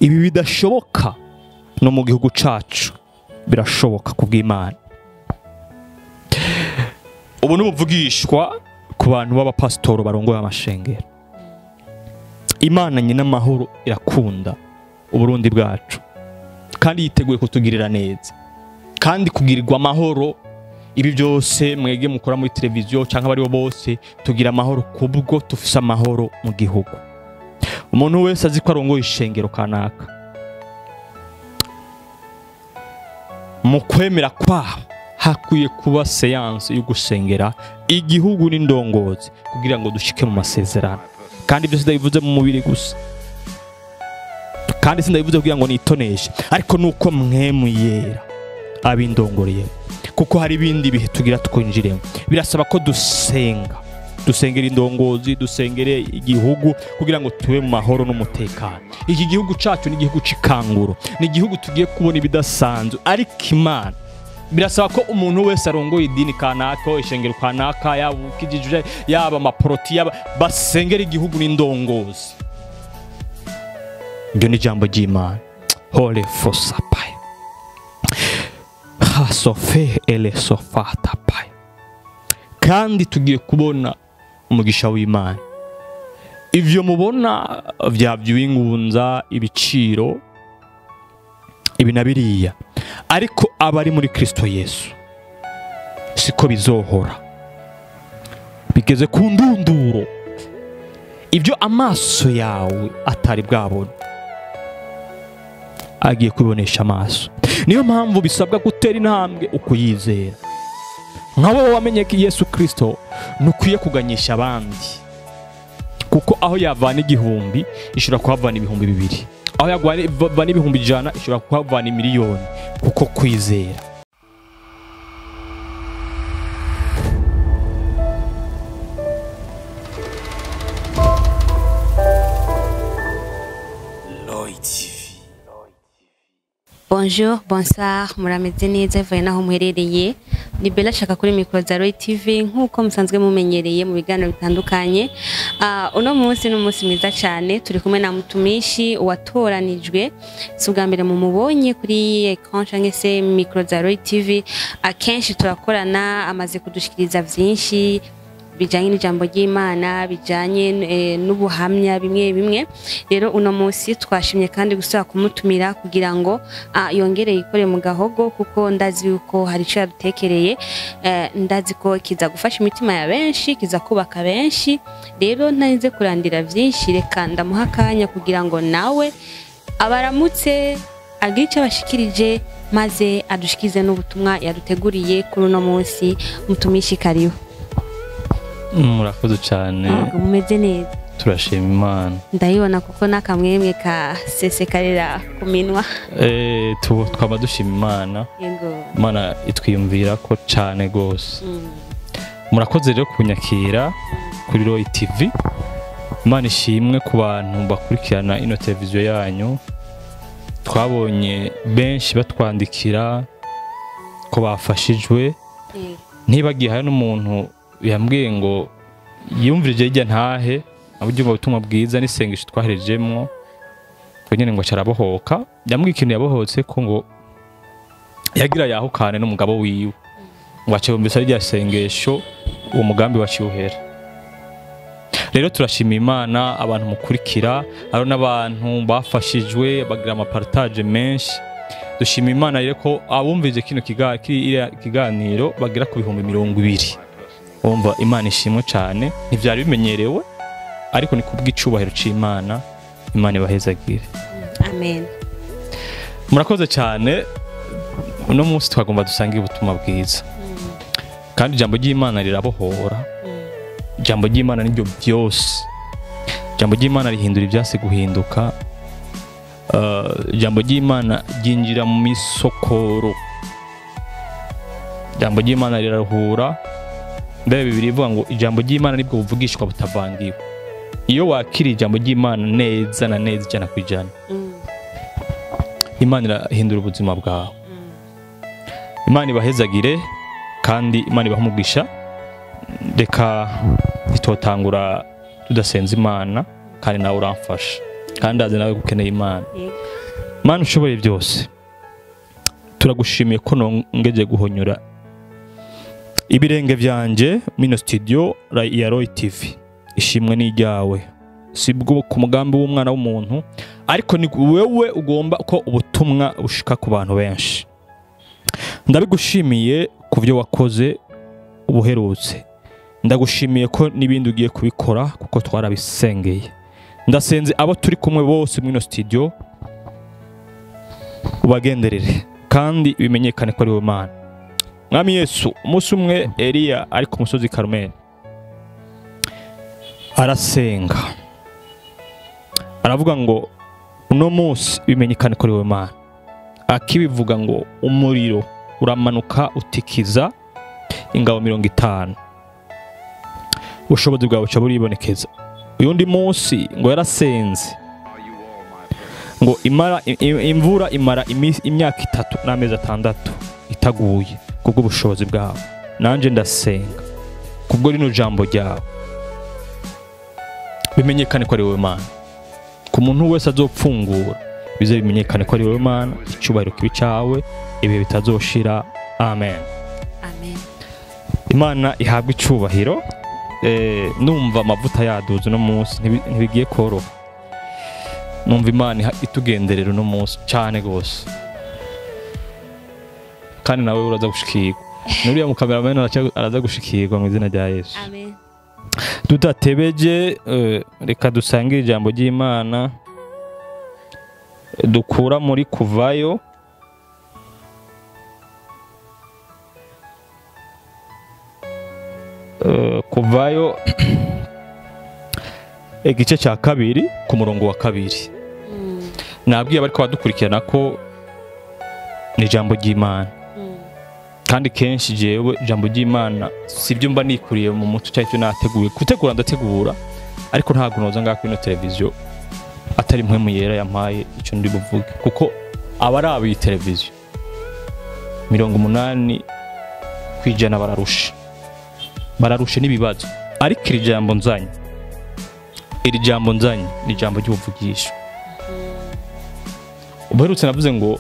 Ibi bidashoboka no mu gihugu cacu birashoboka kubw'Imana. Ubu n'ubuvugishwa ku bantu b'abapasitoro barongoye amashengero. Imana nyina amahoro irakunda Uburundi bwacu kandi yiteguye kutugirira neza kandi kugirirwa amahoro. Ibi byose mwege mukora muri televiziyo cyangwa abaribo bose, tugira amahoro kubwo tufise amahoro mu gihugu. Umuntu wese azi ko arongoye ishengero kanaka, mu kwemera kwabo hakwiye kuba seance yo gusengera igihugu n'indongozi kugira ngo dushike mu masezerano. Kandi ibyo sindabivuze mu mubiri gusa, kandi sindabivuze kugira ngo nitoneshe, ariko nuko mwemu yera abindongoreye, kuko hari ibindi bihe tugira twinjiremo. Birasaba ko dusenga, dusengera indongozi, dusengere igihugu kugira ngo tube mu mahoro n'umutekano. Iki gihugu cacu ni igihugu c'ikanguro, ni igihugu tugiye kubona ibidasanzwe. Ariko Imana birasaba ko umuntu wese arongoye idini kanaka, ishengero kanaka, yaba ukijije, yaba amaproti, yaba basengera igihugu n'indongozi. Ibyo ni ijambo ry'Imana. Hole fosapai hasofe ele sofata pai. Kandi tugiye kubona umugisha w'Imana. Ivyo mubona vyavyingunza ibiciro ibi na biriya, ariko abari muri Kristo Yesu siko bizohora, bigeze ku ndunduro. Ibyo amaso yawe atari bwabona agiye kubibonesha amaso. Niyo mpamvu bisabwa gutera intambwe ukuyizera. Nka wowe wamenye ko Yesu Kristo ntukwiye kuganyisha abandi, kuko aho yavana 1000 ishobora kuhavana 2000, aho yavana 100,000 ishobora kuhavana 1,000,000, kuko kwizera. Bonjour, bonsoir, murameze neza bivuye naho muherereye. Ni Bella Shaka kuri micro za Roy TV nkuko musanzwe mumenyereye mu biganiro bitandukanye. Uno munsi ni umunsi mwiza cyane, turi kumwe na mutumishi watoranijwe. Si ubwa mbere mumubonye kuri écran canke se micro za Roy TV. Akenshi turakorana, amaze kudushikiriza vyinshi bijanye n'ijambo ry'Imana, bijanye n'ubuhamya bimwe bimwe. Rero uno munsi twashimye kandi gusaba kumutumira kugira ngo yongere yikore mu gahogo, kuko ndazi yuko hari ico yadutekereye. Ndazi ko kiza gufasha imitima ya benshi, kiza kubaka benshi. Rero ntarinze kurandira vyinshi, reka ndamuha akanya kugira ngo nawe abaramutse, agire ico abashikirije, maze adushikize n'ubutumwa yaduteguriye kuri uno munsi. Mutumishi, karibu. Murakoze cyane. Mumeze neza? Turashima Imana. Ndayibona kuko nakamwemwe ka sesekarira ku minwa. Twaba dushima Imana. Yego. Imana itwiyumvira ko cyane gose. Murakoze rero kunyakira kuri Roy TV. Imana ishimwe ku bantu bakurikirana ino televiziyo yanyu. Twabonye benshi batwandikira ko bafashijwe. Ntibagiye hari n'umuntu yambwiye ngo yumvirije ijya ntahe aburyo ubutumwa bwiza n'isengesho twaherejemwo, ngo nyene ngo carabohoka. Yambwiye ikintu yabohotse ko ngo yagira yahukane n'umugabo wiwe, ngo ace bumvise rya sengesho uwo mugambi waciuhera. Rero turashima Imana abantu mukurikira, haro n'abantu bafashijwe bagira amapartage menshi. Dushima Imana rero ko abumvije kino kiganiro bagira ku 20,000. Umva, Imana ishimwe cyane, ntivyari bimenyerewe, ariko ni kubw'icubahiro c'Imana. Imana ibahezagire. Amen. Murakoze cyane. Uno munsi twagomba dusange ubutumwa bwiza. Kandi ijambo ry'Imana rirabohora. Ijambo ry'Imana niryo byose. Ijambo ry'Imana rihindura ibyase guhinduka. Ijambo ry'Imana ryinjira mu misokoro. Ijambo ry'Imana riraruhura. Mbere Bibiliya ivuga ngo ijambo ry'Imana nibwo buvugishwa butavangiwe. Iyo wakira ijambo ry'Imana neza na neza 100%, Imana irahindura ubuzima bwawe. Imana ibahezagire kandi Imana ibahe umugisha. Reka itotangura tudasenza Imana, kandi nawe uramfasha, kandi azi nawe gukeneye Imana. Mana ushoboye byose, turagushimiye ko nongeje guhonyura ibirenge byanje mino studio ya Roy TV. Ishimwe ni ryawe, sibwo ku mugambi w'umwana w'umuntu, ariko ni wewe ugomba ko ubutumwa bushika ku bantu benshi. Ndabigushimiye ku byo wakoze ubuherutse, ndagushimiye ko n'ibindi ugiye kubikora kuko twarabisengeye. Ndasenze abo turi kumwe bose mwino studio ubagenderere kandi bimenyekane ko ari wowe Mana. Mwami Yesu, umunsi umwe Eliya ari ku musozi Karumeli arasenga, aravuga ngo uno munsi bimenyekane ko ari wowe Mana. Akibivuga ngo umuriro uramanuka utikiza ingabo 50, ubushobozi bwawe buca buribonekeza. Uyundi munsi ngo yarasenze ngo imvura imara imyaka 3 n'amezi 6 itaguye kubwo ubushobozi bwawe. Nanje ndasenga kubwo rino jambo ryawe bimenyekane ko ari wowe Mana. Ku muntu wese azopfungura bize bimenyekane ko ari wowe Mana, icyubahiro kibi cyawe ibihe bitazoshira. Amen. Amen. Imana ihabwe icyubahiro. Numva amavuta yaduze no munsi ntibigiye koroha. Numva Imana itugenderera no munsi cyane gose, kandi nawe uraza gushikirwa. Nuriya mu cameraman araza gushikirwa mu izina rya Yesu. Amen. Tudatebeje, reka dusangire ijambo ry'Imana dukura muri Kuvayo Kuvayo igice cya 2 ku murongo wa 2. Nabwiye abariko badukurikirana ko ni ijambo ry'Imana, kandi kenshi jewe ijambo ry'Imana sibyo mba nikuriye mu mutwe cyangwa icyo nateguye gutegura, ndategura, ariko ntabwo noza ngaho kuri ino televiziyo atari mpwemu yera yampaye icyo ndi buvuge, kuko abaraba iyi televiziyo 80% bararusha, bararusha n'ibibazo. Ariko iri jambo nzanye, iri jambo nzanye ni ijambo ry'ubuvugisho. Ubuherutse navuze ngo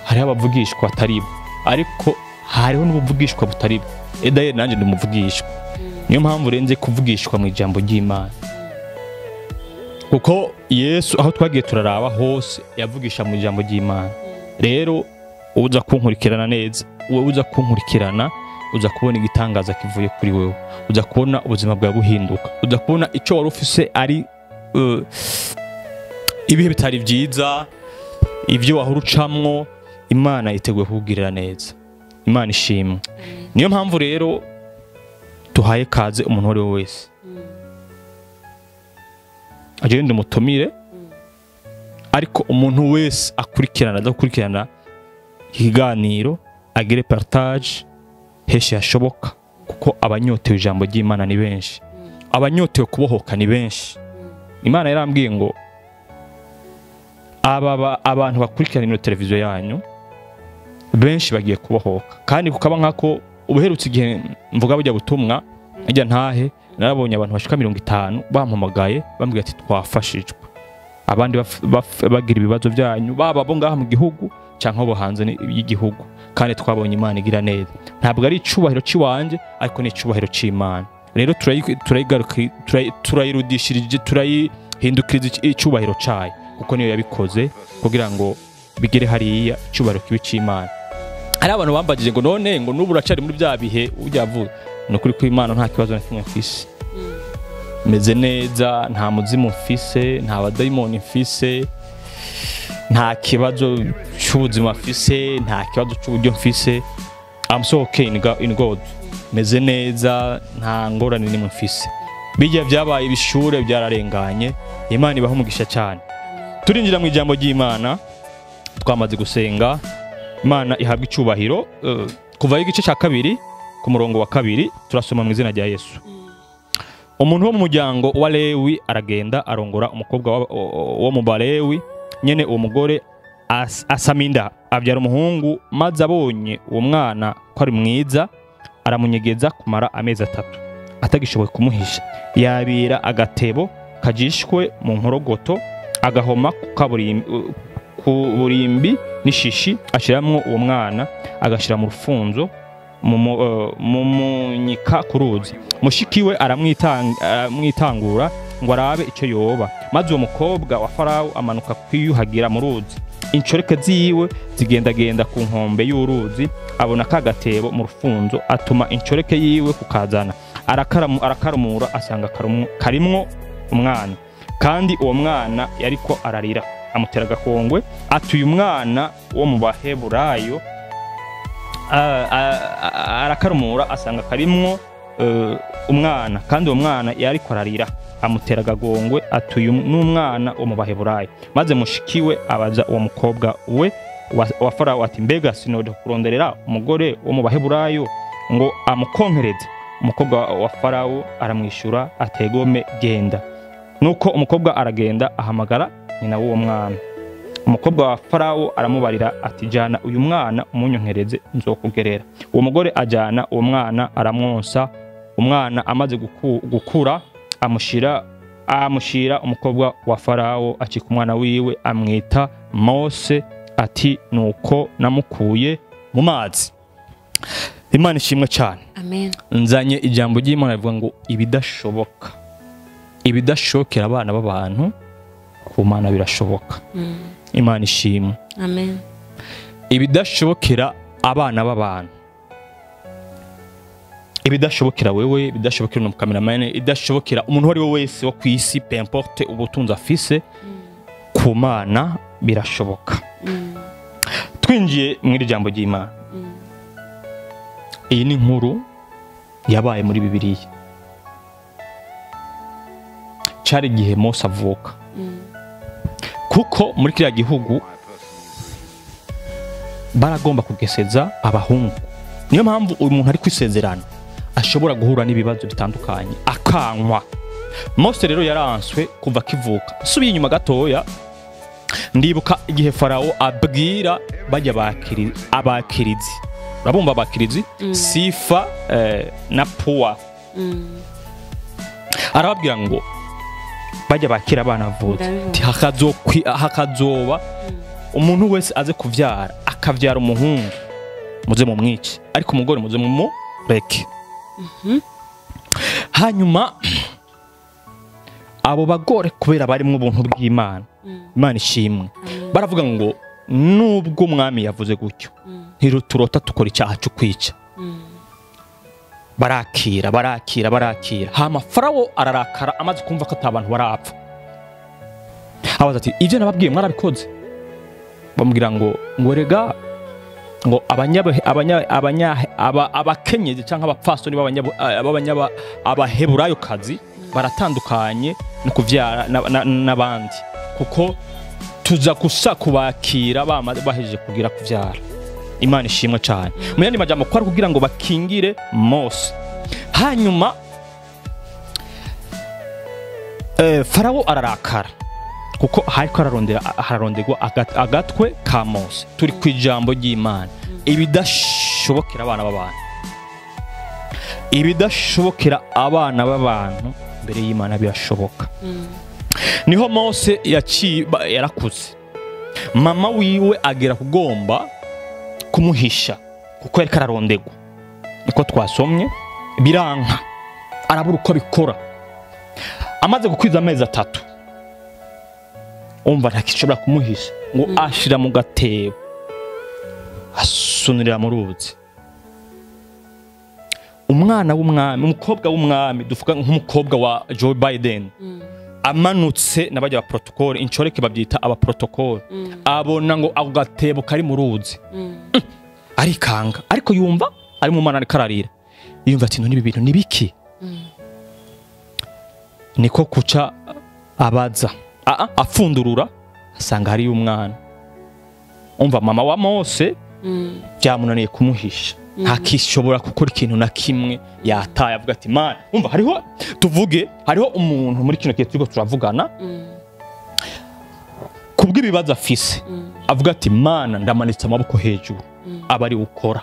hariho abavugishwa atari bo, ariko hariho n'ubuvugishwa butari bo. Edaye nanjye ndi umuvugishwa, niyo mpamvu renze kuvugishwa mu ijambo ry'Imana, kuko Yesu aho twagiye turaraba hose yavugisha mu ijambo ry'Imana. Rero uza kunkurikirana neza, wowe uza kunkurikirana uza kubona igitangaza kivuye kuri wewe, uza kubona ubuzima bwawe buhinduka, uza kubona icyo wari ufise ari ibihe bitari byiza, ibyo wahora ucamwo, Imana iteguye kukugirira neza. Imana ishimwe. Niyo mpamvu rero tuhaye kaze umuntu uwo ari we wese agende umutumire, ariko umuntu wese akurikirana adakurikirana ikiganiro agire partage heshi hashoboka, kuko abanyotewe ijambo ry'Imana ni benshi, abanyotewe kubohoka ni benshi. Imana yarambwiye ngo aba abantu bakurikirana ino televiziyo yanyu benshi bagiye kubohoka, kandi kukaba nkako ubuherutse igihe mvuga bujya butumwa ijya ntahe, narabonye abantu bashika 50 bampamagaye bambwira ati twafashijwe, abandi bagira ibibazo byanyu baba bo ngaha mu gihugu cyangwa bo hanze y'igihugu, kandi twabonye Imana igira neza. Ntabwo ari icubahiro ciwanje, ariko ni icubahiro c'Imana. Rero turayirudishirije, turayihindukiriza icubahiro cayo, kuko niyo yabikoze kugira ngo bigere hariya icubahiro kibi c'Imana. Hari abantu bambagije ngo none ngo nubu uracari muri bya bihe ujyavuga. Ni ukuri ko Imana nta kibazo na kimwe mfise, meze neza, nta muzimu mfise, nta badayimoni mfise, nta kibazo cy'ubuzima mfise, nta kibazo cy'uburyo mfise. I'm so okay in God. Meze neza, nta ngorane nimwe mfise. Bijya byabaye ibishure byararenganye. Imana ibaha umugisha cyane. Turinjira mu ijambo ry'Imana, twamaze gusenga. Imana ihabwa icyubahiro. Kuva igice cya 2 ku murongo wa 2 turasoma mu izina rya Yesu. Umuntu wo mu muryango wa Lewi aragenda arongora umukobwa wo mu Balewi. Nyene uwo mugore asaminda abyara umuhungu, maze abonye uwo mwana ko ari mwiza aramunyegeza kumara amezi 3 atagishoboye kumuhisha. Yabira agatebo kajishwe mu nkorogoto agahoma ku burimbi n'ishishi, ashiramwo uwo mwana, agashira mu rufunzo mu munyika ku ruzi. Mushikiwe aramwitangura ngo arabe icyo yoba. Maze uwo mukobwa wa Farawo amanuka kwiyuhagira mu ruzi, inshoreke ziwe zigendagenda ku nkombe y'uruzi. Abona ka gatebo mu rufunzo, atuma inshoreke yiwe kukazana. Arakarumura, asanga karimwo umwana, kandi uwo mwana yariko ararira. Amutera agakongwe, ati: "Uyu mwana wo mu Baheburayo." Arakarumura, asanga karimwo umwana, kandi uwo mwana yariko ararira. Amutera agagongwe, ati: "Uyu n'umwana wo mu Baheburayo." Maze mushikiwe abaza uwo mukobwa we wa Farawo ati: "Mbega sinoja kuronderera umugore wo mu Baheburayo ngo amukonkereze?" Umukobwa wa Farawo aramwishura ati: "Egome, genda." Nuko umukobwa aragenda, ahamagara nyina w'uwo mwana. Umukobwa wa Farawo aramubarira ati: "Jana uyu mwana umunyonkereze, nzokugerera." Uwo mugore ajana uwo mwana, aramwonsa. Umwana amaze gukura, amushira umukobwa wa Farawo, acika umwana wiwe, amwita Mose, ati: "Nuko namukuye mu mazi." Imana ishimwe cyane. Amen. Nzanye ijambo ry'Imana rivuga ngo ibidashoboka, ibidashobokera abana b'abantu, ku Mana birashoboka. Imana ishimwe. Amen. Ibidashobokera abana b'abantu, ibidashobokera wewe, ibidashobokera umukameramani, ibidashobokera umuntu uwo ari we wese wo ku isi, peu importe ubutunzi afise, ku Mana birashoboka. Twinjiye mu iri jambo ry'Imana, iyi ni inkuru yabaye muri Bibiliya. Cyari igihe Mose avuka, kuko muri kiriya gihugu baragomba kugeseza abahungu. Niyo mpamvu uyu muntu ari kwisezerana ashobora guhura n'ibibazo bitandukanye, akankwa. Mose rero yaranswe kuva akivuka. Nsubiye inyuma gatoya, ndibuka igihe Farawo abwira bajya bakiri abakirizi, urabumva abakirizi, Sifa na Puwa, arababwira ngo bajya bakira abana bavutse. Ndabibona. Ati, Hakazoba umuntu wese aze kuvyara, akavyara umuhungu, muze mumwice, ariko umugore muze mumureke." Hanyuma abo bagore, kubera barimo ubuntu bw'Imana, Imana ishimwe, baravuga ngo: "Nubwo umwami yavuze gutyo, ntiruturota tukora icyaha cyo kwica." Barakira, barakira, barakira. Hama Farawo ararakara, amaze kumva ko ata bantu barapfa. Abaza ati: "Ibyo nababwiye mwarabikoze?" Bamubwira ngo rega ngo abakenyezi cyangwa abapfasoni abaheburayo kazi baratandukanye no kuvyara n'abandi, kuko tuza gusa kubakira bamaze bahejeje kugira kuvyara. Imana ishimwe cyane. Mu yandi majambo, kwari kugira ngo bakingire Mose. Hanyuma Farawo ararakara, kuko hariko hararonderwa agatwe ka Mose. Turi ku ijambo ry'Imana: ibidashobokera abana b'abantu, ibidashobokera abana b'abantu, mbere y'Imana birashoboka. Niho Mose yaciye yarakuze, mama wiwe agera kugomba kumuhisha kuko yariko araronderwa, niko twasomye. Biranka, arabura uko abikora. Amaze gukwiza amezi 3, umva ntakishobora kumuhisha, ngo ashira mu gatebo, asunirira mu ruzi. Umwana w'umwami, umukobwa w'umwami, duvuga nk'umukobwa wa Joe Biden, amanutse n'abajya ba protocole, inshoreke babyita aba protocole, abona ngo ako gatebo kari mu ruzi, arikanga. Ariko yumva ari mu mwana ariko ararira, yumva ati: "None ibi bintu ni biki?" Niko kuca abaza, apfundurura, asanga hariyo umwana. Umva, mama wa Mose byamunaniye kumuhisha, ntakishobora gukora ikintu na kimwe, yataye. Avuga ati: "Mana." Umva, hariho, tuvuge hariho umuntu muri kino gihe turiko turavugana, kubw'ibibazo afise avuga ati: "Mana, ndamanitse amaboko hejuru, aba ari ukora."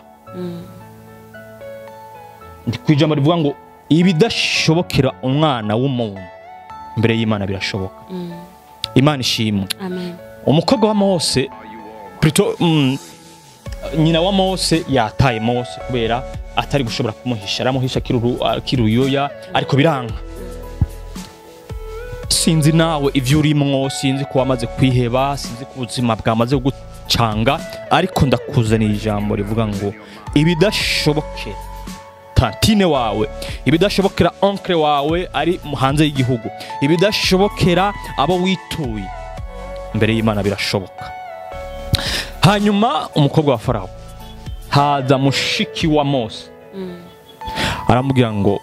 Ndi ku ijambo rivuga ngo ibidashobokera umwana w'umuntu, imbere y'Imana birashoboka. Imana ishimwe. Amen. Umukobwa wa Mose, plutôt nyina wa Mose yataye Mose kubera atari gushobora kumuhisha, aramuhisha kiruyoya, ariko biranga. Sinzi nawe ivyo urimwo, sinzi ko wamaze kwiheba, sinzi ko ubuzima bwamaze gucanga, ariko ndakuzanira ijambo rivuga ngo ibidashobokera tantine wawe, ibidashobokera oncle wawe ari hanze y'igihugu, ibidashobokera abo wituye, imbere y'Imana birashoboka. Hanyuma umukobwa wa Farawo haza mushiki wa Mose, aramubwira ngo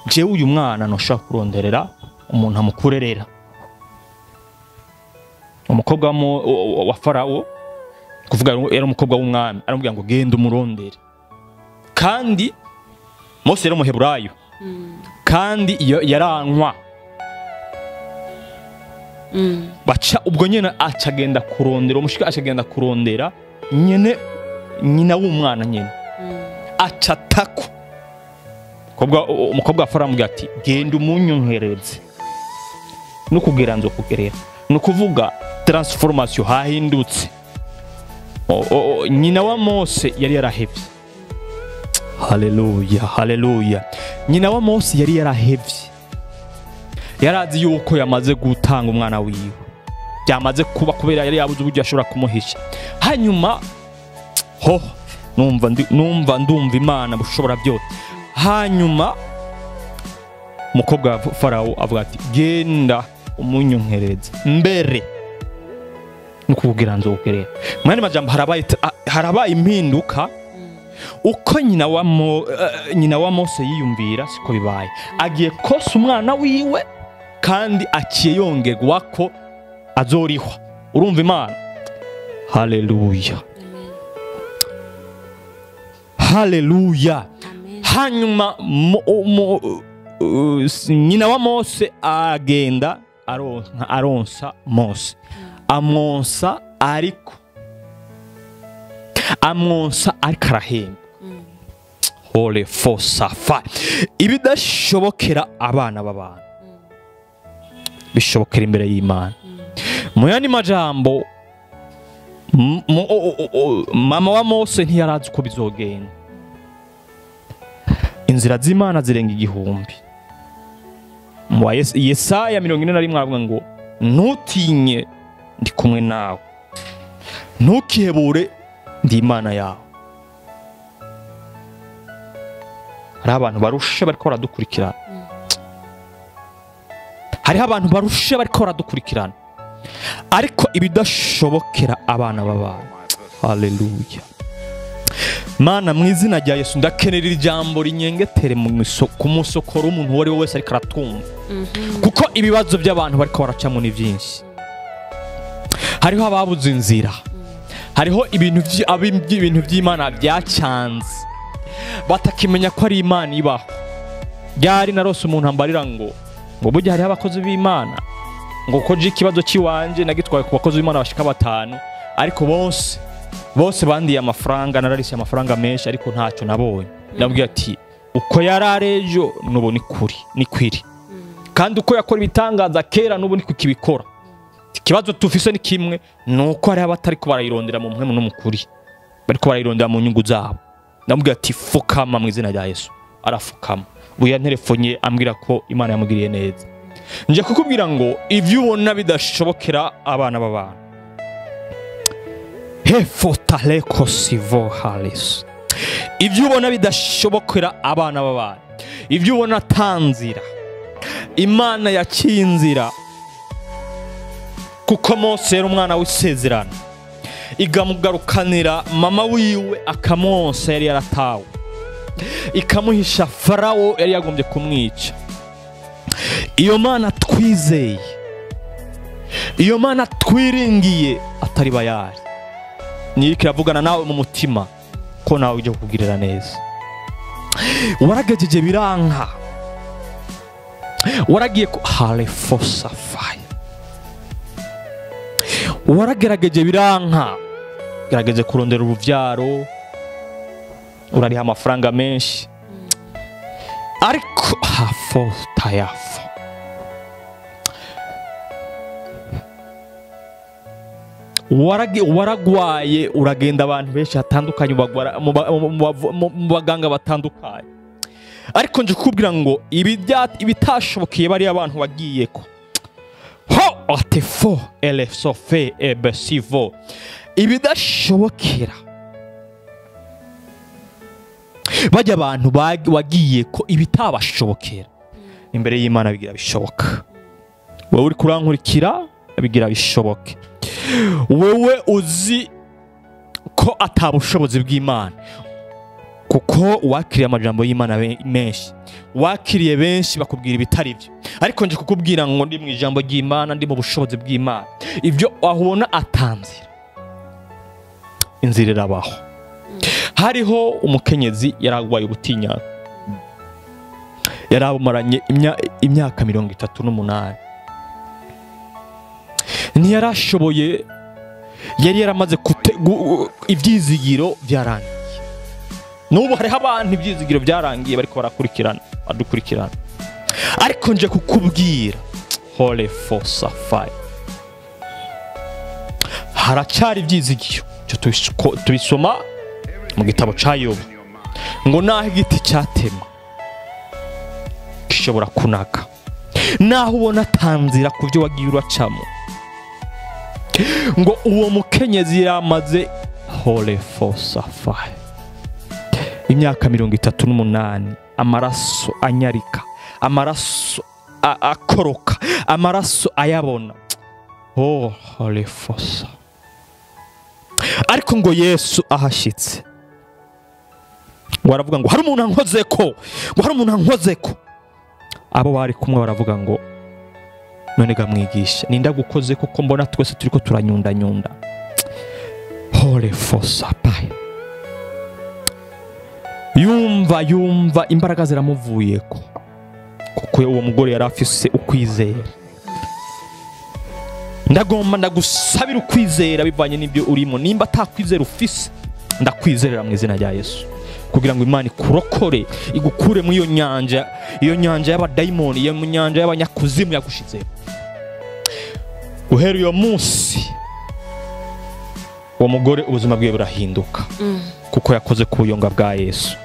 jewe uyu mwana ntushobora kuronderera umuntu amukurerera. Umukobwa wa Farawo, kuvuga yari umukobwa w'umwami, aramubwira ngo genda umurondere. Kandi Mose yari umuheburayo, kandi yaranywa. Baca ubwo nyene acagenda kurondera umushiki, acagenda kurondera nyene nyina w'umwana nyene, aca tako. Umukobwa wa Farawo aramubwira ati genda umunyonkereze no kugera nzo kugerera. No kuvuga transformation hahindutse. Nyina wa Mose yari yarahevye. Haleluya, haleluya. Nyina wa Mose yari yarahevye, yarazi yuko yamaze gutanga umwana wiwe, byamaze kuba, kubera yari yabuze uburyo ashobora kumuhisha. Hanyuma ho numva ndumva Imana bushobora byose. Hanyuma umukobwa wa Farawo avuga ati genda umunyonkereze mbere nukubwira nzokerera. Mwene majambo harabaye impinduka. Uko nyina wa Mose yiyumvira siko bibaye, agiye kosa umwana wiwe kandi akiye yongerwa ko azorihwa. Urumva Imana? Haleluya, haleluya. Hanyuma nyina wa Mose agenda aronsa Mose, amwonsa ariko arahemba. Holy fosafa. Ibidashobokera abana b'abantu bishobokera imbere y'Imana. Mu yandi majambo, mama wa Mose ntiyarazi uko bizogenda. Inzira z'Imana zirenga igihumbi. Mu Yesaya 41 aravuga ngo ntutinye ndi kumwe nawe, ntukihebure ndi Imana yawe. Hari abantu barushe bariko baradukurikirana, hariho abantu barushe bariko baradukurikirana, ariko ibidashobokera abana b'abantu. Haleluya. Mana, mu izina rya Yesu ndakenera ijambo rinyengetere ku musokoro w'umuntu uwo ari we wese ariko aratumva, kuko ibibazo by'abantu bariko baracamo ni byinshi. Hariho ababuze inzira, hariho ibintu by'Imana byacanze, batakimenya ko ari Imana ibaho. Byari narose umuntu ambarira ngo burya hariho abakozi b'Imana, ngo ko je ikibazo ciwanje nagitwaye ku bakozi b'Imana bashika 5, ariko bose bandiye amafaranga, nararise amafaranga menshi ariko ntacyo nabonye. Ndabwira ati uko yararejo nubu ni kuri ni kwiri, kandi uko yakora ibitangaza kera nubu ni kukibikora. Ikibazo tufise ni kimwe, nuko hari abatari ko barayirondera mu mpwemu no mukuri, bariko barayirondera mu nyungu zabo. Ndamubwira ati fukama mu izina rya Yesu. Arafukama. Ubu yanterefonye ambwira ko Imana yamugiriye neza. Nje kukubwira ngo ivyo ubona bidashobokera abana b'abantu, ivyo ubona bidashobokera abana b'abantu, ivyo ubona tanzira, Imana yakinzira. Kuko Mose yari umwana w'isezerano, igamugarukanira mama wiwe akamwonsa yari yaratawe, ikamuhisha Farawo yari yagombye kumwica. Iyo Mana twizeye, iyo Mana twiringiye atari bayari, niyo kiravugana nawe mu mutima ko nawe ujye kukugirira neza. Waragejeje biranka, waragiye ku halefosafaya, waragerageje biranka, gerageze kurondera uruvyaro, urariha amafaranga menshi, ariko hafotayafo. Waragwaye uragenda abantu benshi hatandukanye, bagwara mu baganga batandukanye, ariko nje kukubwira ngo ibitashobokiye bari abantu bagiye ko ho atefo elesofe ebesivo, ibidashobokera bajya abantu wagiye ko ibitabashobokera imbere y'Imana bigira bishoboka. Wowe uri kurankurikira bigira bishoboke. Wewe uzi ko atabushobozi bw'Imana, kuko wakiriye amajambo y'Imana menshi, wakiriye benshi bakubwira ibitari byo, ariko nje kukubwira ngo ndi mu ijambo ry'Imana, ndi mu bushobozi bw'Imana. Ibyo ahubona atanzira, inzira irabaho. Hariho umukenyezi yaragwaye ubutinya, yarabumaranye imyaka 38, ntiyarashoboye, yari yaramaze ibyizigiro byarangiye. N'ubu hariho abantu ibyizigiro byarangiye bariko barakurikirana, badukurikirana, ariko nje kukubwira hole for safari, haracari ibyizigiro. Tubisoma mu gitabo ca Yobu ngo naho igiti cyatema gishobora kunaga, naho ubona tanzira ku byo wagiye uracamo, ngo uwo mukenyezi yamaze hole for safari imyaka 38, amaraso anyarika, amaraso akoroka, amaraso ayabona, oh hole for. Ariko ngo Yesu ahashitse ngo aravuga ngo hari umuntu ankozeko, ngo hari umuntu ankozeko. Abo bari kumwe baravuga ngo none ga mwigisha, ninda gukoze kuko mbona twese turiko turanyunda nyunda. Hole fosa pai. Yumva imbaraga ziramuvuyeko, kuko uwo mugore yari afise ukwizera. Ndagomba ndagusabira ukwizera bivanye n'ibyo urimo. Nimba atakwizera ufise, ndakwizerera mu izina rya Yesu, kugira ngo Imana ikurokore, igukure mu iyo nyanja, iyo nyanja y'abadaimoni, iyo nyanja y'abanyakuzimu yagushize. Guhera uyo munsi uwo mugore ubuzima bwe burahinduka, kuko yakoze ku buyonga bwa Yesu,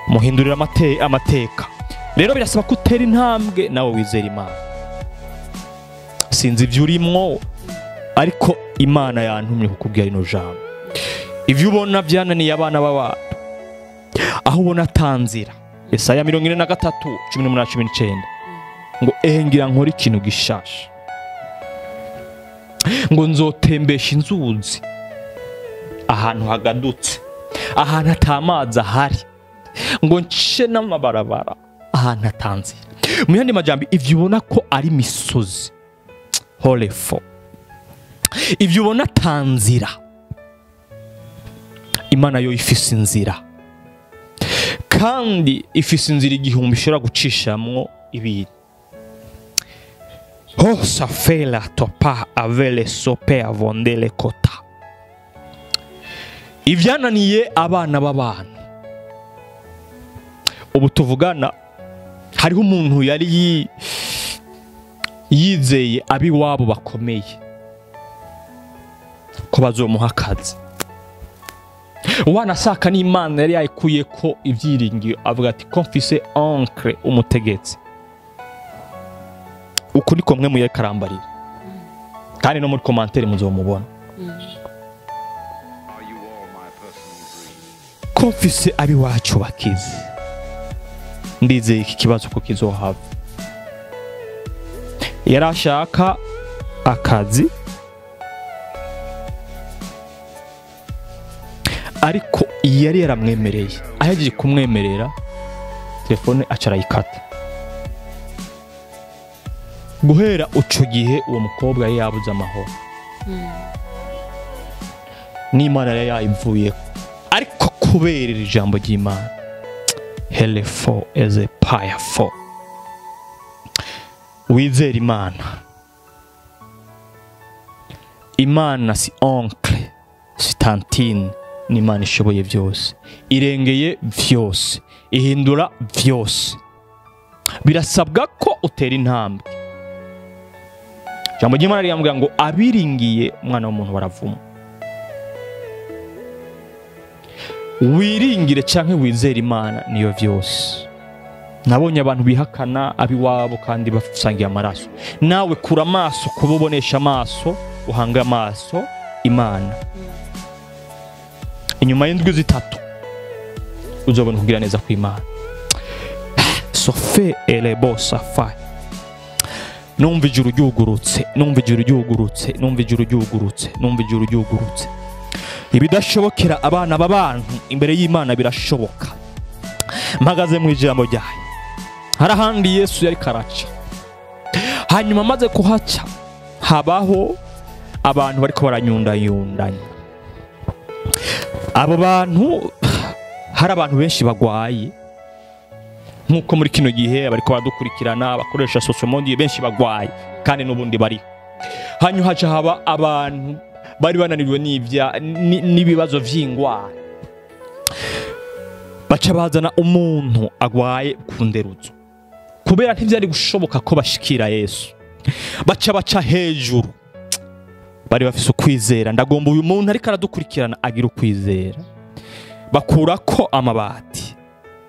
muhindurira amateka. Rero birasaba ko utera intambwe nawe wizera Imana. Sinzi ibyo urimo, ariko Imana yantumye kukubwira ino jambo. Ibyo ubona byananiye abana b'abantu, aho ubona atanzira, Yesaya 43:18-19 ngo ehe ngira nkora ikintu gishasha, ngo nzotembesha inzuzi ahantu hagadutse, ahantu atamazi ahari, ngo nce n'amabarabara ahantu atanzira. Mu yandi majambo, ivyo ubona ko ari misozi holefo, ivyo ubona tanzira, Imana yo ifise inzira, kandi ifise inzira igihumbi ishobora gucishamwo ibintu. Oh safela topa avele sope avondele kota. Ivyananiye abana b'abantu, ubu tuvugana hariho umuntu yari yizeye abiwabo bakomeye ko bazomuha akazi, wanasaka n'Imana yari yayikuye ko ibyiringiro, avuga ati ko mfise oncle umutegetsi. Uko niko mwe muye karambarira, kandi no muri commentaire muzomubona. Ko mfise abiwacu bakize, ndizeye iki kibazo ko kizohava. Yarashaka akazi, ariko yari yaramwemereye, ahejeje kumwemerera telefone acarayikata. Guhera uco gihe uwo mukobwa yari yabuze amahoro, n'Imana yari yayivuyeko, ariko kubera iri jambo ry'Imana helefo eze payafo, wizera Imana. Imana si oncle, si tantine, ni Imana ishoboye byose, irengeye byose, ihindura byose. Birasabwa ko utera intambwe. Jambo ry'Imana riramubwira ngo abiringiye umwana w'umuntu baravuma. Wiringire canke wizere Imana niyo vyose. Nabonye abantu bihakana abiwabo kandi basangiye amaraso. Nawe kura amaso kubobonesha amaso, uhanga amaso Imana. Inyuma y'indwi zitatu uzobona kugira neza kw'Imana. Sofe elebo safai. Numva ijuru ryugurutse, numva ijuru ryugurutse, numva ijuru ryugurutse, numva ijuru ryugurutse. Ibidashobokera abana b'abantu imbere y'Imana birashoboka. Mpagaze mu ijambo ryayo. Hari ahandi Yesu yari karaca. Hanyuma amaze kuhaca habaho abantu bariko baranyundayundanya. Abo bantu hari abantu benshi bagwaye. Nkuko muri kino gihe bariko baradukurikirana bakoresha social media benshi bagwaye kandi n'ubundi bari. Hanyuma haca haba abantu bari bananirwe n'ivya n'ibibazo vy'ingwara. Baca bazana umuntu agwaye ku nderuzo. Kubera ntivyari gushoboka ko bashikira Yesu. Baca hejuru. Bari bafise ukwizera. Ndagomba uyu muntu ariko aradukurikirana agira ukwizera. Bakurako amabati.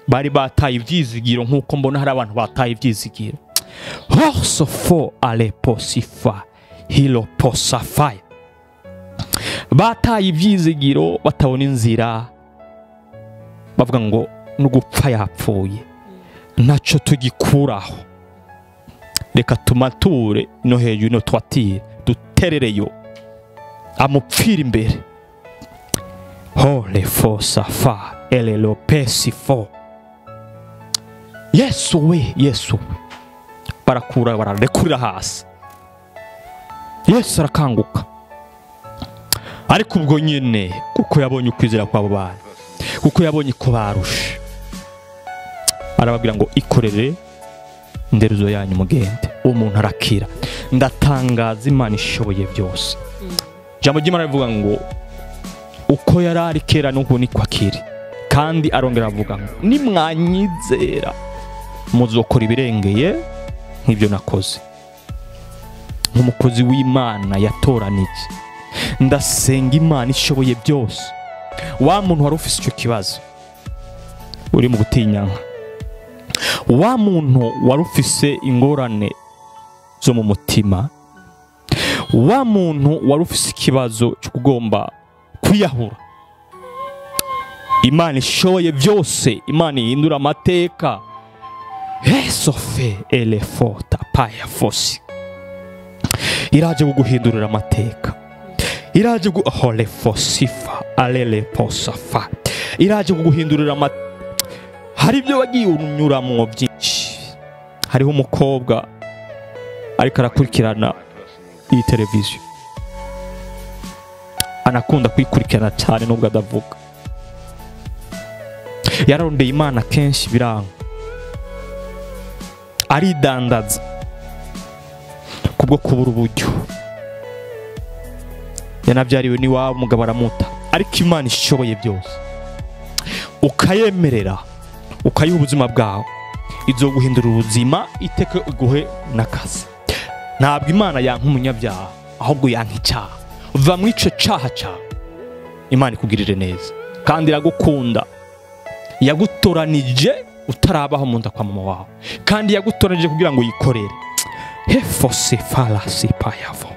Bari bataye ivyizigiro nkuko mbona hari abantu bataye ivyizigiro. Horsofo aleposifa hiloposafai. Bataye ivyizigiro batabona inzira. Bavuga ngo nugupfa yapfuye. Ntaco tugikuraho. Reka tumature no hejuru no twatire duterereyo. Amupfira imbere. Hole fosafa elelopesifo. Yesu we, Yesu. Barakura bararekurira hasi. Yesu arakanguka. Ariko ubwo nyene kuko yabonye ukwizera kwabo bana, kuko yabonye ko barusha, arababwira ngo ikorere inderuzo yanyu mugende. Uwo muntu arakira. Ndatangaza Imana ishoboye byose. Jambo ry'Imana rivuga ngo uko yarari kera n'ubu niko akiri. Kandi arongera avuga ngo nimwanyizera muzokora ibirengeye nk'ibyo nakoze. Nk'umukozi w'Imana yatoranije, ndasenga Imana ishoboye byose. Wa muntu wari ufise icyo kibazo uri mu gutinyanka, wa muntu wari ufise ingorane zo mu mutima, wa muntu wari ufise ikibazo cyo kugomba kwiyahura, Imana ishoboye byose, Imana ihindura amateka. Esofe elefota paya fosi. Iraje kuguhindurira amateka. Iraje hole fosifa alele posafa. Iraje kuguhindurira amateka. Hari ibyo wagiye unyuramwo byinshi. Hariho umukobwa ariko arakurikirana iyi televiziyo. Anakunda kuyikurikirana cyane nubwo adavuga. Yararondeye Imana kenshi biranga. Aridandaza kubwo kubura uburyo. Yanabyariwe ni wabo umugabo aramuta. Ariko Imana ishoboye byose. Ukayemerera, ukayiha ubuzima bwawe, izoguhindura ubuzima iteke iguhe n'akazi. Ntabwo Imana yanka umunyabyaha, ahubwo yanka icyaha. Va mu ico caha cawe, Imana ikugirire neza. Kandi iragukunda. Yagutoranije utarabaho mu nda kwa mama wawe. Kandi yagutoranije kugira ngo uyikorere. Hefose falasi payavo.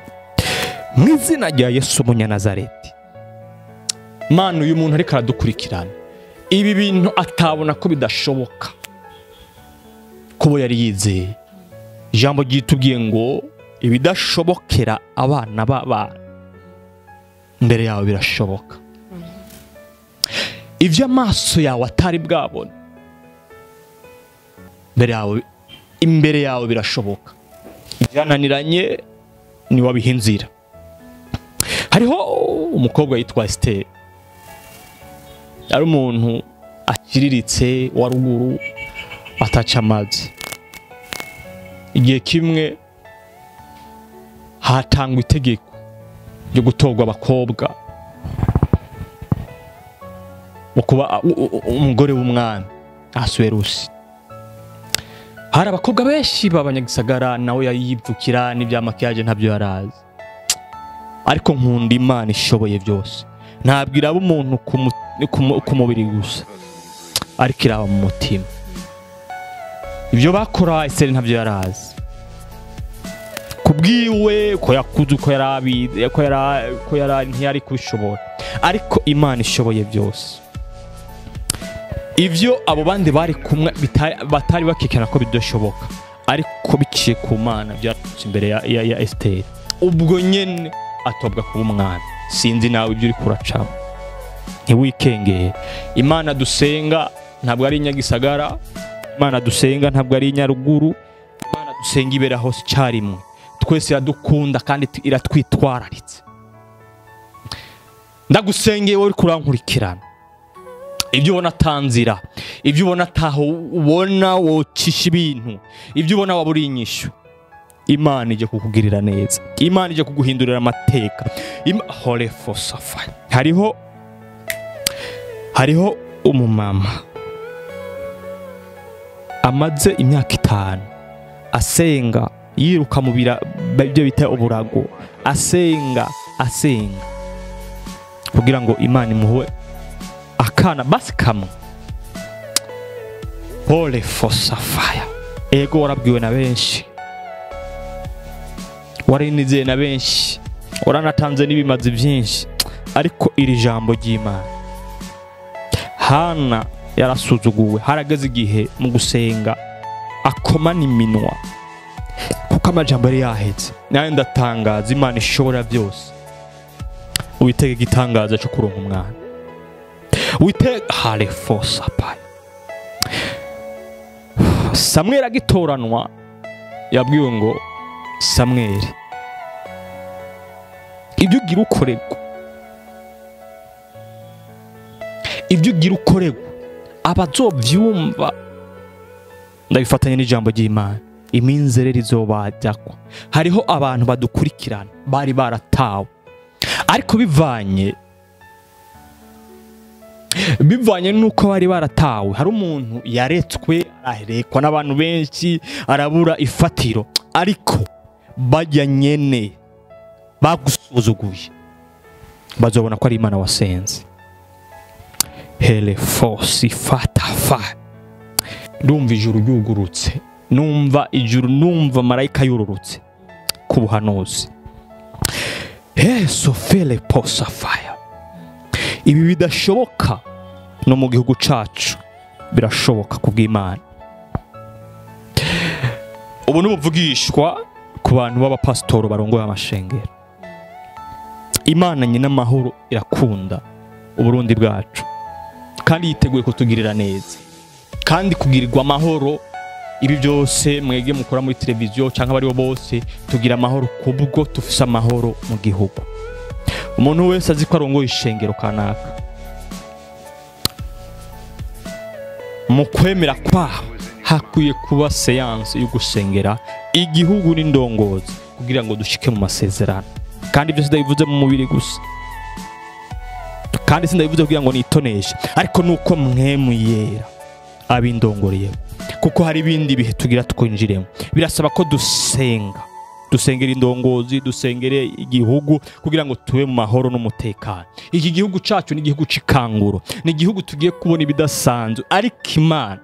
Mu izina rya Yesu Umunyanazareti. Mana, uyu muntu ariko aradukurikirana. Ibi bintu atabona ko bidashoboka. Kubo yari yizeye. Ijambo ryitubwiye ngo ibidashobokera abana b'abana mbere yawe birashoboka. Ivyo amaso yawe atari bwabona mbere yawe, imbere yawe birashoboka. Ibyananiranye ni wabihinzira. Hariho umukobwa yitwa Esther. Ari umuntu akiriritse wa ruguru ataca amazi. Igihe kimwe hatangwa itegeko ryo gutorwa abakobwa kuba umugore w'umwami Ahasuwerusi. Hari abakobwa benshi b'abanyagisagara nawe yayivukira n'ibya makiyaje ntabyo yarazi, ariko nkunda Imana ishoboye byose. Ntabwo iraba umuntu ku mubiri gusa, ariko iraba mu mutima. Ibyo bakora Esiteri ntabyo yarazi kubwiwe, ko yakuze uko yarabizi, ko yari ntiyari kubishobora, ariko Imana ishoboye byose. Ivyo abo bandi bari kumwe batari bakekana ko bidashoboka, ariko biciye ku Mana byarutse imbere ya Esiteri. Ubwo nyene atobwa kuba umwami. Sinzi nawe ibyo uri kuracamo, ntiwikengere. Imana dusenga ntabwo ari Inyagisagara, Imana dusenga ntabwo ari Inyaruguru, Imana dusenga ibera hose icyarimwe. Twese iradukunda kandi iratwitwararitse. Ndagusengeye wowe uri kurankurikirana, ibyo ubona atanzira, ibyo ubona ataho ubona wocisha ibintu, ibyo ubona wabura inyishu, Imana ije kukugirira neza, Imana ije kuguhindurira amateka. Hariho umumama amaze imyaka 5 asenga, yiruka mu byo bita uburago, asenga kugira ngo Imana imuhe akana basi kamwe. Holy fosafaya. Ego warabwiwe na benshi, warinizeye na benshi, waranatanze n'ibimazi byinshi, ariko iri jambo ry'Imana, Hana yarasuzuguwe. Harageze igihe mu gusenga akomana iminwa kuko amajambo yari yahetse. Nawe ndatangaza, Imana ishobora byose. Witege igitangaza cyo kuronka umwana. Witege halefosapai. Samweli agitoranwa yabwiwe ngo Samweli, ibyo ugira ukorerwa, ibyo ugira ukorerwa abazovyumva, ndabifatanya n'ijambo ry'Imana, iminzerere izobajyako. Hariho abantu badukurikirana bari baratawe, ariko bivanye nuko bari baratawe. Hari umuntu yaretswe, aherekwa n'abantu benshi, arabura ifatiro, ariko bajya nyene bagusuzuguye bazobona ko ari Imana wasenze. Hele fosi fata fa. Ndumva ijuru ryugurutse, numva ijuru, numva marayika yururutse ku buhanuzi. Sofele posafaya. Ibi bidashoboka no mu gihugu cacu birashoboka kubw'Imana. Ubu n'ubuvugishwa ku bantu b'abapasitoro barongoye amashengero. Imana nyina amahoro irakunda Uburundi bwacu, kandi yiteguye kutugirira neza, kandi kugirirwa amahoro. Ibi byose mwege mukora muri televiziyo cyangwa abaribo bose, tugira amahoro kubwo tufise amahoro mu gihugu. Umuntu wese azi ko arongoye ishengero kanaka, mu kwemera kwaho hakwiye kuba seance yo gusengera igihugu n'indongozi kugira ngo dushike mu masezerano. Kandi ibyo sindabivuze mu mubiri gusa, kandi sindabivuze kugira ngo nitoneshe, ariko nuko mwemu yera abindongoreye, kuko hari ibindi bihe tugira twinjiremo. Birasaba ko dusenga, dusengera indongozi, dusengere igihugu kugira ngo tube mu mahoro n'umutekano. Iki gihugu cacu ni igihugu cikanguro, ni igihugu tugiye kubona ibidasanzwe, ariko Imana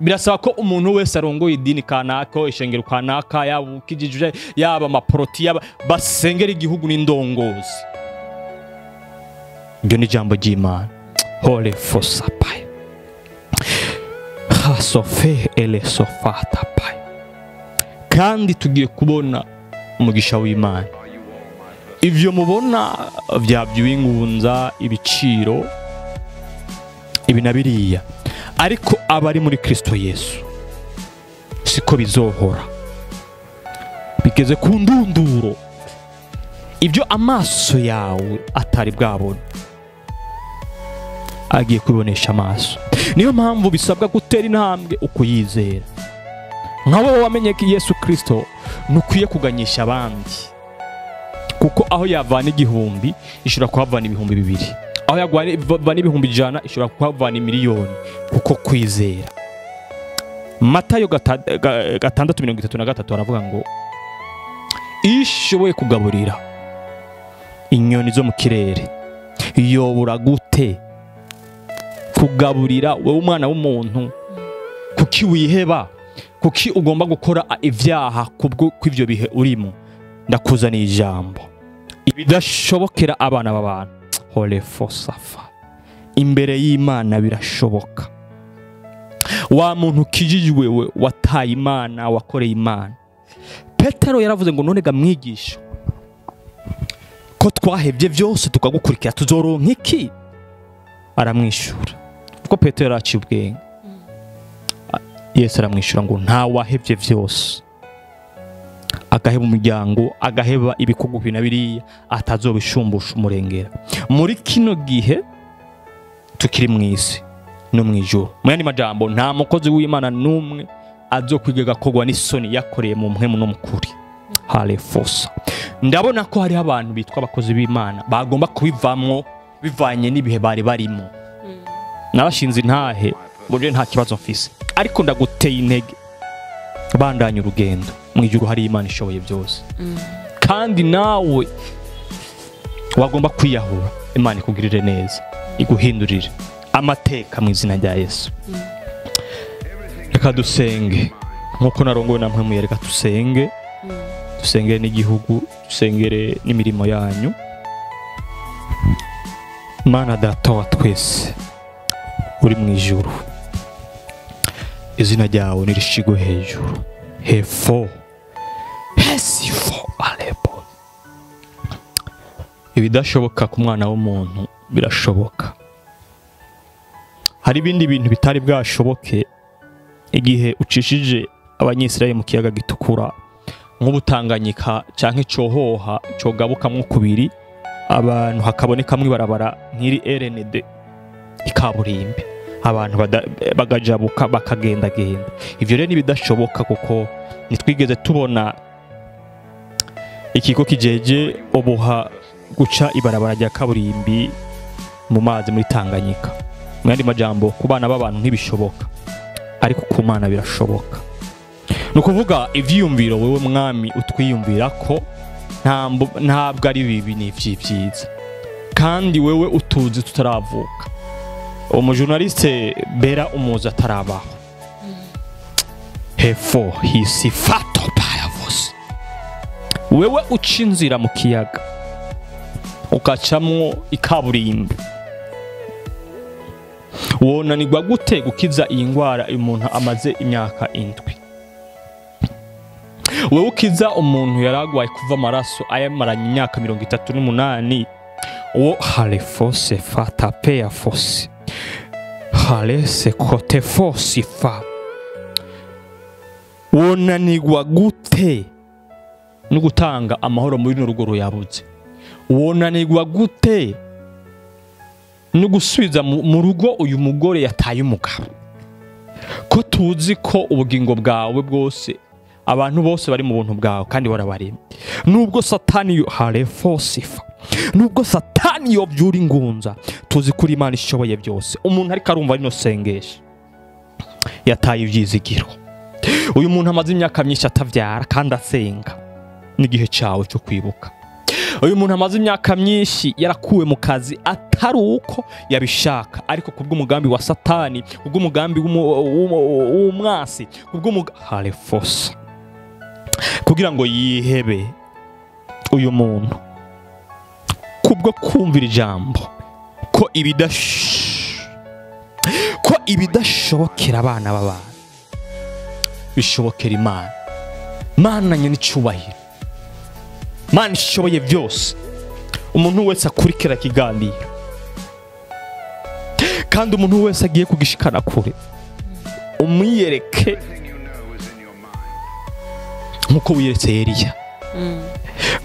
birasaba ko umuntu wese arongoye idini kanaka, ishengero kanaka, yaba ukijije, yaba amaproti, yaba basengera igihugu n'indongozi. Iryo ni ijambo ry'Imana. Holy fosapai sofe ele sofata pai. Kandi tugiye kubona umugisha w'Imana. Ivyo mubona vyabyingunza ibiciro ibi na biriya, ariko abari muri Kristo Yesu siko bizohora. Bigeze ku ndunduro, ibyo amaso yawe atari bwabona agiye kubibonesha amaso. Niyo mpamvu bisabwa gutera intambwe ukuyizera. Nka wowe wamenye ko Yesu Kristo ntukwiye kuganyisha abandi, kuko aho yavana 1000 ishobora kuhavana 2000, aho yavana 100,000 ishobora kuhavana 1,000,000, kuko kwizera. Matayo 6:33 aravuga ngo ishoboye kugaburira inyoni zo mu kirere, yobura gute kugaburira wewe umwana w'umuntu? Kuki wiheba? Kuki ugomba gukora ivyaha kubwo kw'ivyo bihe urimo? Ndakuzaniye ijambo, ibidashobokera abana b'abantu hole fosafa, imbere y'Imana birashoboka. Wa muntu ukijijwe we wataye Imana, wakoreye Imana. Petero yaravuze ngo none ga mwigisha, ko twahevye vyose tukagukurikira tuzoronka iki? Aramwishura, kuko Petero yaraciye ubwenge. Yesu aramwishura ngo nta wahevye vyose, agaheba umuryango, agaheba ibikorwa na biriya, atazobishumbusha umurengera. Muri kino gihe tukiri mw'isi no mw'ijuru, mu yandi majambo, nta mukozi w'Imana n'umwe azokwiga kogwa n'isoni yakoreye mu mpwemu no mukuri. Halefosa. Ndabona ko hari abantu bitwa abakozi b'Imana bagomba kubivamwo bivanye n'ibihe bari barimo. Narashinze intahe ngo nta kibazo mfise, ariko ndaguteye intege, bandanye urugendo. Mu ijuru hari Imana ishoboye byose. Kandi nawe wagomba kwiyahura, Imana ikugirire neza, iguhindurire amateka mu izina rya Yesu. Reka dusenge nkuko narongowe namwe muye. Reka dusenge, dusengere n'igihugu, dusengere n'imirimo yanyu. Mana Data wa twese uri mu ijuru, izina ryawe nirishigwe hejuru. Hefo hesifo alebo. Ibidashoboka ku mwana w'umuntu birashoboka. Hari ibindi bintu bitari bwashoboke igihe ucishije Abanyisirayeli mu kiyaga gitukura, nk'ubutanganyika canke cohoha cogabukamwo kubiri, abantu hakabonekamwe ibarabara nk'iri RND ikaburimbi, abantu bagajabuka bakagendagenda. Ivyo rero nibidashoboka, kuko nitwigeze tubona ikigo kijeje obuha guca ibarabara rya kaburimbi mu mazi muri Tanganyika. Mu yandi majambo, ku bana b'abantu ntibishoboka, ariko ku Mana birashoboka. Nukuvuga ivyiyumviro wewe mwami utwiyumvira ko ntabwo ari bibi, ni ivyiza, kandi wewe utuzi tutaravuka. Umujournaliste Bera umuzi atarabaho. Hefo hisifato payavos. Wewe ucinzira mu kiyaga ukacamwo ikaburimbi, wonanirwa gute gukiza iyi ngwara umuntu amaze imyaka 7? Wewe ukiza umuntu yaragwaye kuva amaraso ayamaranye imyaka 38, uwo halefose fata peya fose halese kote fosi fa, wonanirwa gute no gutanga amahoro muri runo rugo yabuze? Wonanirwa gute no gusubiza mu rugo uyu mugore yataye umugabo? Ko tuzi ko ubugingo bwawe bwose, abantu bose bari mu buntu bwawe kandi warabaremye. Nubwo Satani halefosifa, nubwo Satani yovyura ingunza, tuzi kuri Imana ishoboye byose. Umuntu ariko arumva rino sengesha yataye ivyizigiro. Uyu muntu amaze imyaka myinshi atavyara kandi asenga, n'igihe cyawe cyo kwibuka. Uyu muntu amaze imyaka myinshi yarakuwe mu kazi atari uko yabishaka, ariko kubw'umugambi wa Satani, kubw'umugambi w'umwasi, kubw'umugambi kugira ngo yihebe. Uyu muntu kubwo kumvira ijambo ko ibidashobokera abana b'abantu bishobokera Imana. Mana nyene icubahiro, Mana ishoboye byose. Umuntu wese akurikira ikiganiro, kandi umuntu wese agiye kugishikana kure, umwiyereke nkuko wiyeretse Eliya,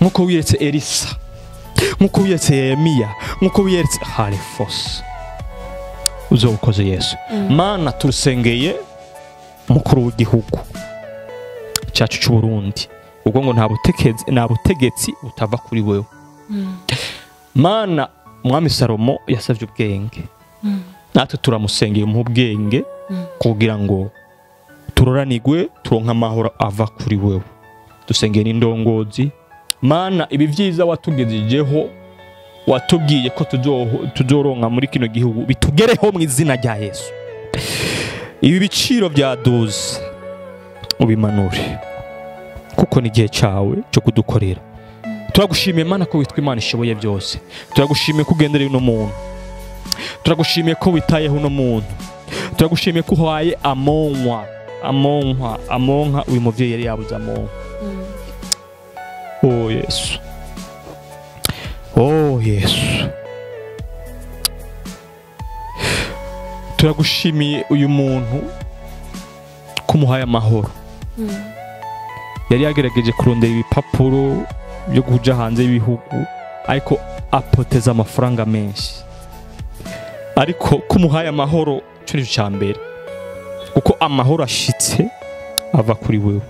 nkuko wiyeretse Elisa, nkuko wiyeretse Yeremiya, nkuko wiyeretse Halefos. Uzobukoze Yesu. Mana turusengeye mukuru w'igihugu cyacu cy'u Burundi, ubwo ngo nta butegetsi butava kuri wewe. Mana, Mwami Salomo yasavye ubwenge, natwe turamusengeye mu ubwenge kugira ngo Turoranigwe, turonka amahoro ava kuri wewe. Dusengeye n'indongozi. Mana, ibi vyiza watugejejeho, watubwiye ko tuzoronka muri kino gihugu, bitugereho mu izina rya Yesu. Ibi biciro byaduze ubimanure, kuko ni igihe cyawe cyo kudukorera. Turagushimiye Mana ko witwa Imana ishoboye byose. Turagushimiye ko ugendereye uno muntu. Turagushimiye ko witayeho uno muntu. Turagushimiye ko uhaye amonkwa, amonkwa, amonka uyu muvyeyi yari yabuze amonka. Oh Yesu, oh Yesu, turagushimiye uyu muntu kumuhaye amahoro. Yari yagerageje kurondera ibipapuro byo kuja hanze y'ibihugu, ariko apoteza amafaranga menshi. Ariko kumuhaye amahoro cyo ni cya mbere, kuko amahoro ashitse ava kuri wewe.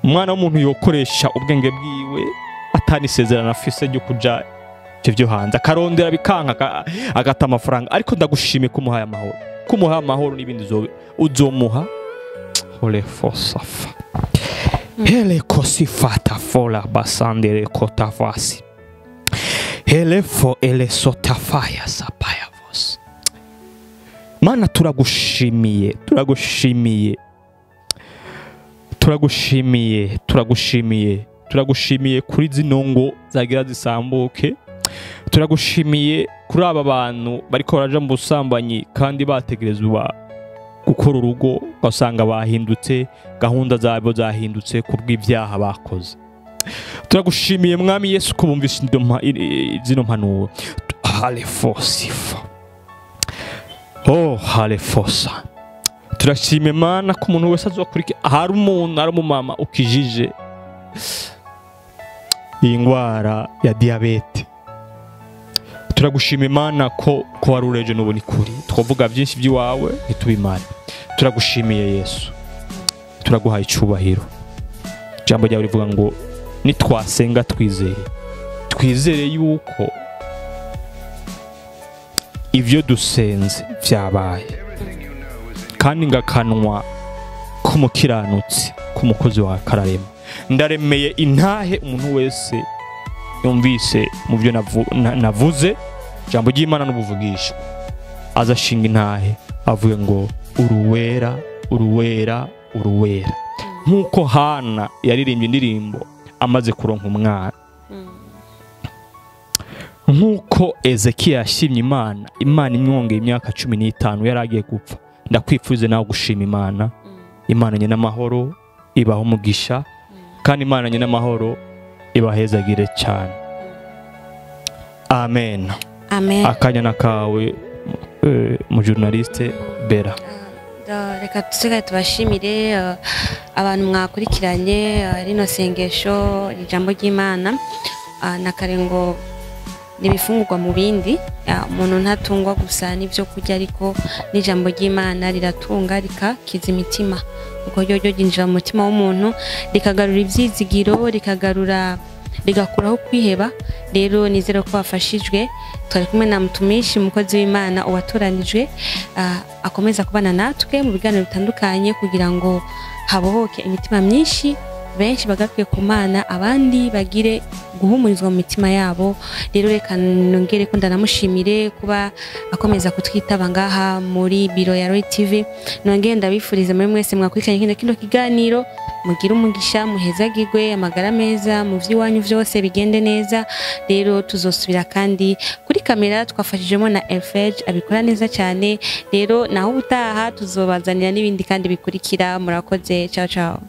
Umwana w'umuntu yokoresha ubwenge bwiwe atanisezerana afise ryo kuja ivyo hanze, akarondera bikanka agata amafaranga. Ariko ndagushimiye kumuhaye amahoro, kumuha amahoro n'ibindi uzomuha. Ole fosafa hele kosifata fola basandere kotavasi hele fo ele sotafaya sapaya vos. Mana, turagushimiye, turagushimiye, turagushimiye, turagushimiye, turagushimiye kuri zino ngo zagira zisambuke. Turagushimiye kuri aba bantu bariko baraja mu busambanyi kandi bategerezwa gukora urugo, ugasanga bahindutse, gahunda zabo zahindutse kubw'ibyaha bakoze. Turagushimiye Mwami Yesu ko bumvise zino mpanuro. Halefosifa, oh halefosa. Turashimiye Mana ko umuntu wese azokurikira. Hari umuntu, ari umumama ukijije iyi ndwara ya diabete. Turagushimiye Mana ko wari ureje n'ubu ni kuri. Twavuga byinshi by'iwawe ntitubimare. Turagushimiye Yesu, turaguhaye icyubahiro. Ijambo ryawe rivuga ngo nitwasenga twizeye, twizere yuko ivyo dusenze vyabaye, kandi ngakanwa k'umukiranutsi k'umukozi wa kararema. Ndaremeye intahe umuntu wese yumvise mu byo navuze ijambo ry'Imana n'ubuvugishwa, azashinga intahe avuge ngo uruwera, uruwera, uruwera. Nkuko Hana yaririmbye indirimbo amaze kuronka umwana, nkuko Ezekiya yashimye Imana, Imana imwongeye imyaka 15 yari agiye gupfa. Ndakwifurize nawe gushima Imana. Imana nye n'amahoro ibaho umugisha, kandi Imana nye n'amahoro ibahezagire cyane. Amen. Amen. Akanya nakawe mu journaliste Bera. Reka tusigaye tubashimire abantu mwakurikiranye rino sengesho, ijambo ry'Imana. Na kare ngo nibifungurwa mu bindi, umuntu ntatungwa gusa n'ibyo kurya, ariko n'ijambo ry'Imana riratunga rikakiza imitima. Uko ryo ryinjira mu mutima w'umuntu rikagarura ibyizigiro, rikagarura, rigakuraho kwiheba. Rero nizere ko wafashijwe. Twari kumwe na mutumishi umukozi w'Imana uwatoranijwe, akomeza kubana natwe mu biganiro bitandukanye kugira ngo habohoke imitima myinshi, benshi bagaruke ku Mana, abandi bagire guhumurizwa mu mitima yabo. Rero reka nongere ko ndanamushimire kuba akomeza kutwitaba ngaha muri biro ya Roy TV. Nongere ndabifuriza muri mwese mwakurikiranye kino kiganiro, mugire umugisha, muhezagirwe, amagara meza, mu vy'iwanyu vyose bigende neza. Rero tuzosubira kandi kuri kamera twafashijemo na Elfage, abikora neza cyane. Rero naho ubutaha tuzobazanira n'ibindi kandi bikurikira. Murakoze, ciao ciao.